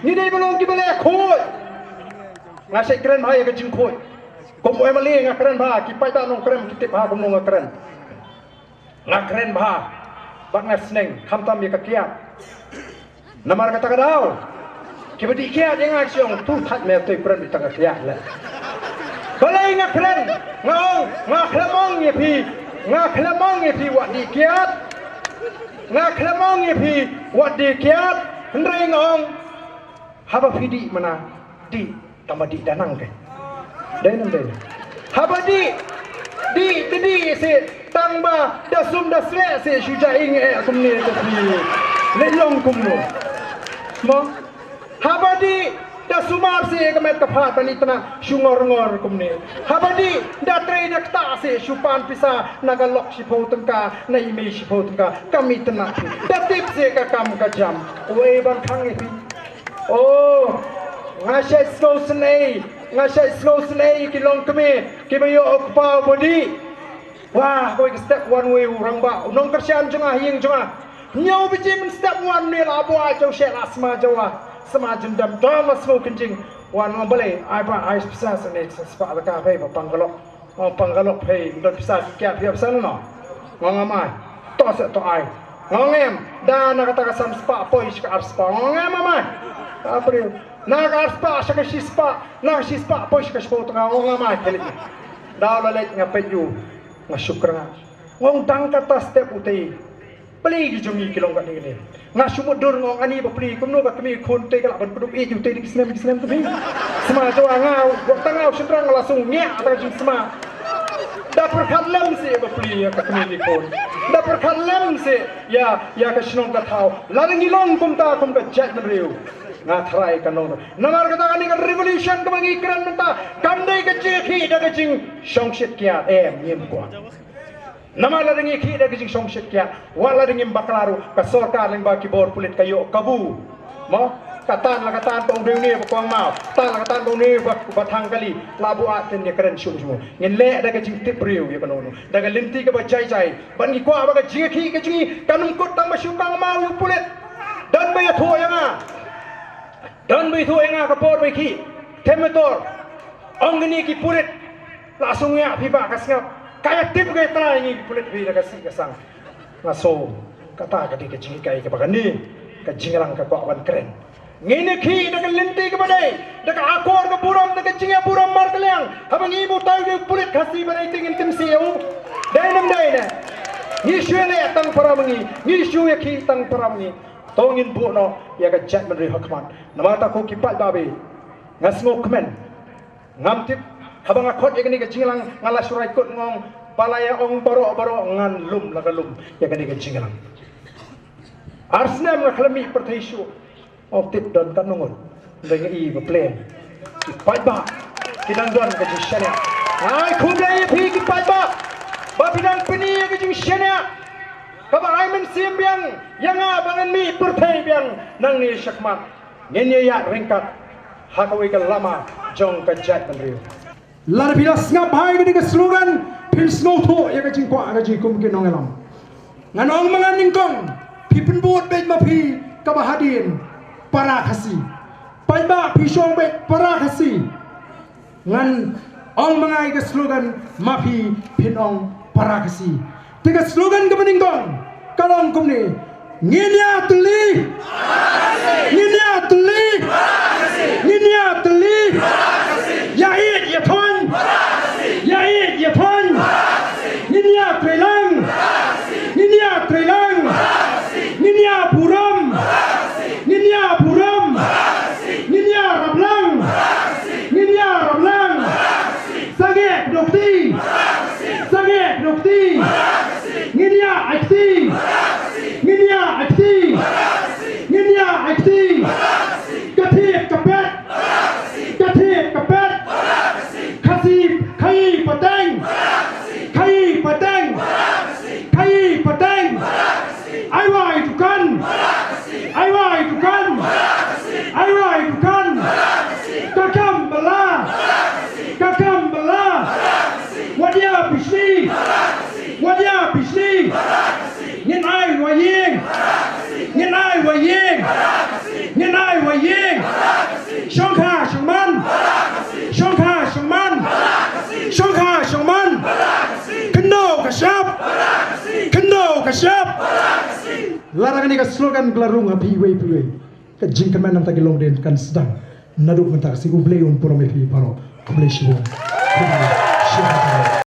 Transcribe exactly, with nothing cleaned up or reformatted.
Ngi dei ban long kiba leh khuid. Nga shait kren bha ïa ka jingkhuid. Kum u MLA nga kren bha, ki paidbah nongkrem ki tip bha kumno nga kren. Nga kren bha bad nga sneng, khamtam ïa ka kiad. Namar kata ka daw, kiba dih kiad ïa nga ki ong, tu thait me, tu kren beit tang ka kiad leh. Balei nga kren? Nga ong, nga khlem ong ïa phi, nga khlem ong ïa phi wat dih kiad. Nga khlem ong ïa phi wat dih kiad. Hynrei nga ong, haba phi dih mynta, dih tang ba dih da nang, ka dei ne ym dei? Haba dih, dih te dih seh, tang ba da sum da seh seh, shu ja ing eh kumne te phi leh long kumno? Mo? Haba dih, da sumar seh ka met ka phad ban itynnad, shu ngor ngor kumne. Haba dih, da trei da ktah seh, shu pan pisa na ka lok shiphew tyngka, na i mei shiphew tyngka, kam itynnad phi. Da tip seh ka kam ka jam. Uei ban khang ïa phi? Oh, nga shait sngew sngewsynei, nga shait sngew sngewsynei ki longkmie kiba ïoh u kpa uba dih. Wah, kawei ka step wan uwei u rangbah, u nongkyrshan jong nga ha ïing jong nga. Hynñiew baje mynstep wan, une la buaid jong shet la sma jong nga, sma jingdem, don la sngew kynjing. Wan, nga ong balei, ai ba ai pisa seh ne, sa spah la ka pei ba pang ka lok. Nga ong pang ka lok pei, don pisa ki kiad phi ap san no? Nga ong nga mai. To seh to ai. Nga ong em, da na kata ka san spah poi sha ka ar spah. Nga ong em, nga mai. Ka briew. Na ka ar spah sha ka shi spah, na ka shi spah poi sha ka shiphew tyngka. Nga ong nga mai, kylli. Da la leit nga peit ïa u, nga shu kyrngah. Nga ong dang kata step utei. Balei ki jong ngi ki long katne katne? Nga shu mutdur, nga ong ani bapli, kumno ka kmie khun te ka lah ban kdup ïeit ïa utei da ki snem ki snem te phi? Sma to nga, wat tang nga u shynrang nga la sngew ngiah ta ka jingsma. Da pyrkhat lem seh bapli ïa ka kmie ki khun. Da pyrkhat lem seh ïa, ïa ka shnong ka thaw. Lada ngi long kumta kum ka jaitbynriew, nga tharai kan long. Namar kata kane ka revolution kaba ngi kren mynta kam dei ka jingkhih da ka jingshongshit kiad, em, ngim kwah. Namar lada ngi khih da ka jingshongshit kiad, wat lada ngim bakla ruh, ka sorkar lyngba ki bor pulit ka ïoh kabu. Mo, ka tan la ka tan ba ong dei une ba kwah maw, tan la ka tan ba ong dei ba, ba thang kali, la buaid, te ngin kren shuh shuh. Ngin leh da ka jingtip briew ïa kano kano, da ka lynti kaba jai jai. Ban ngi kwah ba ka jingkhih ka jong ngi kan ym kut tang ba shu kwah maw ïa u pulit. Don ba ïathuh ïa nga, don ba ïathuh ïa nga ka por ba khih, them motor. Ong kine ki pulit, la sngew ïa phi ba ka sngap. Ka ïatip ka ïatrai ngi ki pulit phi da ka sih ka sang. Nga sngew kata ka dei ka jinghikai kaba kane ka jingïalang ka kwah ban kren. Ngin ïa khih da ka lynti kaba dei, da ka akor ka burom, da ka jingïaburom markylliang. Haba ngi buh tai ïa u pulit Khasi ba dei te ngin tim sih ïa u. Dei ne ym dei ne? Ngi shu ïaleh tang para ma ngi, ngi shu ïa khih tang para ma ngi. To ngin buh noh ïa ka jaitbynriew ha khmat. Namar kata ko ki paidbah, nga sngewkmen. Ngam tip, haba nga khot ïa kane ka jingïalang, nga la shu rai kut, nga ong ba la ïa ong baroh baroh ngan lum la ka lum ïa kane ka jingïalang. Ar snem nga khlem mih pyrthei shuh. Ngam tip don katno ngut. Dei nga i ba pleng ki paidbah ki dang don ka jingshaniah. Ai khublei ïa phi ki paidbah ba phi dang pyni ïa ka jingshaniah kaba ai mynsiem biang ïa nga ba ngan mih pyrthei biang nangne shakhmat. Ngin ïa ïaid ryngkat ha kawei ka lama jong ka jaitbynriew. Lada phi la sngap bha ïa kane ka slogan, phin sngewthuh ïa ka jingkwah ka jingkum ki nongïalam. Ngan ong ma nga nyngkong, phi pynbud beit ma phi kaba hadien para Khasi. Paidbah phi shong beit para Khasi. Ngan ong ma nga ïa ka slogan ma phi phin ong para Khasi. Te ka slogan kaba nyngkong ka long kumne. Ngin ïa tylli. Ngin ïa tylli. Ngin ïa tylli. Ïa ïeit ïa thon. Ïa ïeit ïa thon. Ngin ïa trei lang. Ngin ïa trei lang. Ngin ïa burom. Ngin ïa burom. Ngin ïa rap lang. Ngin ïa rap lang. Sangeh pyndonkti. Sangeh pyndonkti. Ngin ïa ai kti. Ngin ïa ai kti. Ngin ïa ai kti. Ka thied ka pet. Ka thied ka pet. Khasi, khaïi pateng. Khaïi pateng. Khaïi pateng. Ai wai dukan. Ai wai dukan. Ai wai dukan. Ka kam ba la. Ka kam ba la. Wat ïa pishni. Wat ïa pishni. Ngin ai wai ïing. Ngin ai wai ïing. Ngin ai wai Ïing. Shongkha shongman. Shongkha shongman. Shongkha shongman. Kyndoh ka shyiap. Kyndoh ka shyiap. Lada kane ka slogan ka la rung ha phi iwei pa iwei, ka jingkmen na ka bynta ki longdien kan sdang. Naduh mynta ka sngi, U Blei un burom ïa phi baroh. Khublei shibun. Khublei shibun.